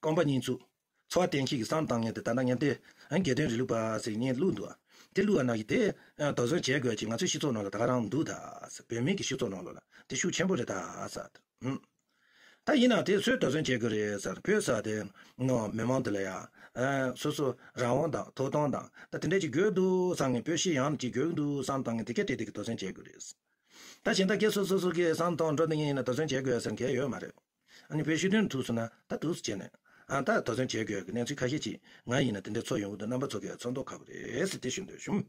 རྐང་པ་གཉིས་བཙུགས། འཚོ་བ་གཏན་འཁེལ་གྱི་བསམ་བཏང་མཁན་དེ་ད་ལྟ་ངན་ཏེ། ཨ་ནི་དགེ་ལྡན་རིང་ལུགས་པ་ཟེར་ངས་བླུགས་འདུག་དེ་བླུགས་པ་ན་གི་དེ། ཨ། དོགས་ཟོན་བྱེད་དགོས་ཀྱི་ང་ཚོའི་སྤྱི་ཚོགས་ནང་ལ་ད་ག་རང་འདུག་ད་ཟེར། བོད་མི་གི་སྤྱི་ཚོགས་ནང་ལོགས་ལ་དེ་ཤུགས་ཆེན་པོ་རེད་ད་ཟེར། ཧུམ། ད་ཡིན་ན་དེ་སུས་དོགས་ཟོན་བྱེད་དགོས་རེད་ཟེར་བོད་ཟེར་དེ། ནོ་མི་མང་དེ་ལ་ཡ། ཨ། སོ་སོ་རང་དབང་དང་ཐོབ་ཐང་དང་ད་དེ་འདྲས་ཅིག་དགོས་འདུག་བསམ་ངས་བོད་སྤྱི་ཡོངས་ཅིག་དགོས་འདུག་བསམ་བཏང་ངས་དེ་གས་བྲིས་དེ་གི་དོགས་ཟོན་བྱེད་དགོས་རེད། ད་གཞན་དག་སྐད་སོ་སོ་སོ་གི་བསམ་སྟངས་འགྲོ་འདི་ངས་ཡིན་ན་དོགས་ཟོན་བྱེད་དགོས་ཟེར་མཁན་ཡོད་མ་རེད། ཨ་ནི་བོད་སྤྱི་དོན་ཐུག་སོང་ན་ད་འདུག་སེ་བྱས་ནས། ཨ། ད་དོགས་ཟོན་བྱེད་དགོས་ཀྱི་གནས་ཚུལ་ཁ་ཤས་ཅིག་ང་ཡིན་ན་དེ་འདྲ་ཚོར་ཡོང་གི་འདུག་རྣམ་པ་ཚོ་གིས་ཚོར་མདོག་ཁ་པོ་རེད་ཟེར་དེ་ཞུ་འདོད་བྱུང་།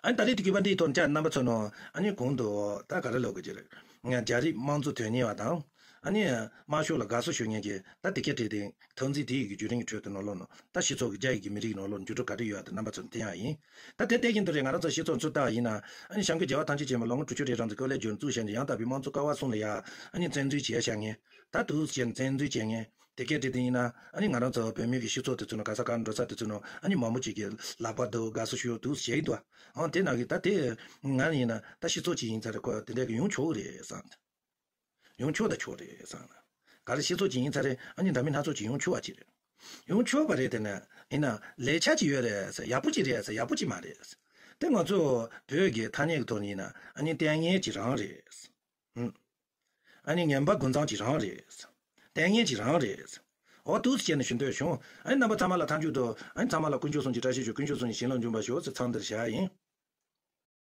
ཨ་ནི་ད་རེས་དུས་དགོས་པ་འདིའི་ཐོག་ནས་ཅག་རྣམ་པ་ཚོ་ནང་ཨ་ནི་གོང་དུ་ད་ག་རེ་ལབ་དགོས་ཀྱི་རེད། ང་རྒྱ་རིགས་དམངས་གཙོ་དོན་གཉེར་བ་དང་། ཨ་ནི་དམར་ཤོག་ལ་དགའ་བསུ་ཞུ་མཁན་གྱི་ད་དེ་གས་བྲིས་ཏེ་ཐོག་འཛིན་དེ་ཡི་གི་བརྒྱུད་རིམ་གྱི་ཁྲོད་དུ་ནང་ལོགས་ནང་ད་སྤྱི་ཚོགས་ཀྱི་རྒྱ་ཡིག་གི་མི་རིགས་ནང་ལོགས་འགྱུར་ལྡོག་ག་རེ་ཡོད་དེ་རྣམ་པ་ཚོར་བསྟན་ཡག་ཡིན། ད་དེ་བལྟས་ཀྱིན་དུ་རེད། ང་རང་ཚོ་སྤྱི་ཚོགས་ཚུར་ལྟ་བ་ཡིན་ན། ཨ་ནི་བྱམས་མགོན་རྒྱལ་བ་ཐམས་ཅད་མཁྱེན་པ་ལོ་ངོ་དྲུག་ཅུ་རེ་གྲངས་ཀྱི་སྐུ་ལས་བསྐྱོན་བཙུགས་བྱས་ནས་ཡང་དག་པའི་དམངས་གཙོ་ཀ་བ་གསུམ་ལ་ཡ། ཨ་ནི་བཙན་འཛུལ་བྱས་བཞག་མཁན་ད་འདུག་སེ་བྱས་ནས་བཙན་འཛུལ་བྱས་མཁན་དེ་གས་བྲིས་ཏེ་ཡིན་ན། ཨ་ནི་ང་རང་ཚོ་བོད་མི་གི་སྤྱི་ཚོགས་དེ་ཚོ་ནང་ག་ས་ག་འགྲོ་ས་དེ་ཚོ་ནང་ཨ་ནི་མང་པོ་ཅིག་གི་ལག་པ་འདུག་དགའ་བསུ་ཞུ་འདུག་སེ་བྱས་ཡིན་འདུག་ཨང་དེ་ནང་གི་ད་དེ་ང་ཡིན་ན་ད་སྤྱི་ཚོགས་ཅིག་ཡིན་ཚར་རེད། ཁོ་དེ་འདྲ་གི་ཡོང་ཆོག་གི་རེད་བསམ། ཡོང་ཆོག་ད་ཆོག་རེད་བསམ་ན། ག་རེ་སྤྱི་ཚོགས་ཅིག་ཡིན་ཚར་རེད། ཨ་ནི་འདྲ་མིན་སྣ་ཚོགས་ཅིག་ཡོང་ཆོག་པ་ཅིག་རེད། ཡོང་ཆོག་པ་རེད། དེ་ནས་ཡིན་ན་ལས་འཆར་ཅིག་ཡོད་རེད་ཟེར། ཡག་པོ་ཅིག་རེད་ཟེར། ཡག་པོ་ཅིག་མ་རེད་ཟེར། དེ་ང་ཚོ་བོད་ཀྱི་ཐ་སྙད་ཀྱི་ཐོག་ནས་ཡིན་ན་ཨ་ནི་ལྟས་ངན་ཅིག་རང་རེད་ཟེར། ཨ་ནི་ངན་པ་རྒོད་ཚང་ཅིག་རང་རེད་ཟེར། ལྟས་ངན་ཅིག་རང་རེད་ཟེར། འོ་འདུག་སེ་བྱས་ནས་ཞུ་འདོད་བྱུང་། ཨ་ནི་རྣམ་པ་ཚང་མ་ལ་མཐའ་མཇུག་ཏུ་ཨ་ནི་ཚང་མ་ལ་དཀོན་མཆོག་གསུམ་གྱི་བཀྲ་ཤིས་ཤོག་དཀོན་མཆོག་གསུམ་གྱི་བྱིན་རླབས་འབྱུང་བར་ཤོག་ཟེར་མཚམས་འདིར་བཞག་ཡིན།